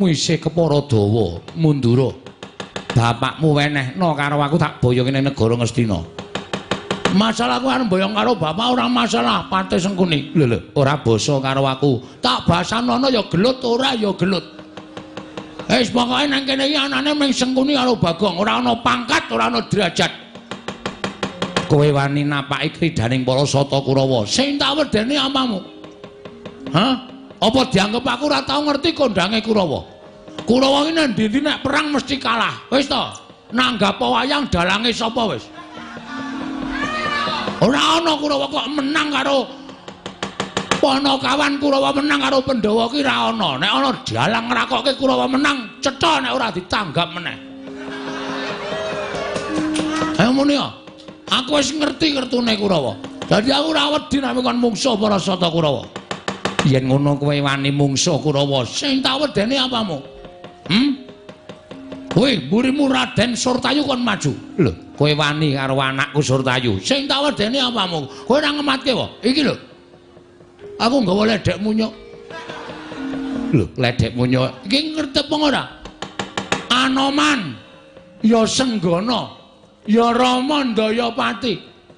Isih kepara dawa, mundura. Bapakmu wenehno karo aku tak boyongi ning negara Ngastina. Masalah aku arep boyong karo bapak ora masalah, Patih Sengkuni. Lho lho, ora basa karo aku. Tak basanono ya gelut, ora ya gelut. Wis pokoke nang kene iki anane mung Sengkuni karo Bagong, ora ana pangkat, ora ana derajat. Kowe wani napaki kridaning para Sata Kurawa. Sing tak wedeni apamu? Hah? Apa dianggep aku ora tau ngerti kondange Kurawa? Kurawa iki nang ndi-ndi nek perang mesti kalah. Wis to? Nanggap wayang dalange sapa wis? Ora ana Kurawa kok menang karo Panakawan, Kurawa menang karo Pandhawa ki ora ana. Nek ana dalang ngrakokke Kurawa menang, cetha nek ora ditanggap meneh. Ayo muni ya. Aku wis ngerti kertune Kurawa. Dadi aku ora wedi nek kon mungsuh para Sata Kurawa. Yen ngono kowe wani mungsuh Kurawa, sing tak wedeni apamu? Hmm? Kowe mburimu Raden Surtayu kon maju. Lho, kowe wani karo anakku Surtayu. Sing tak wedeni apamu? Kowe ora ngematke wae. Iki lho. Aku nggawa ledek munyuk. Lho, ledek munyuk. Iki ngerti apa ora? Anoman ya Senggana, ya Rama Ndayapati.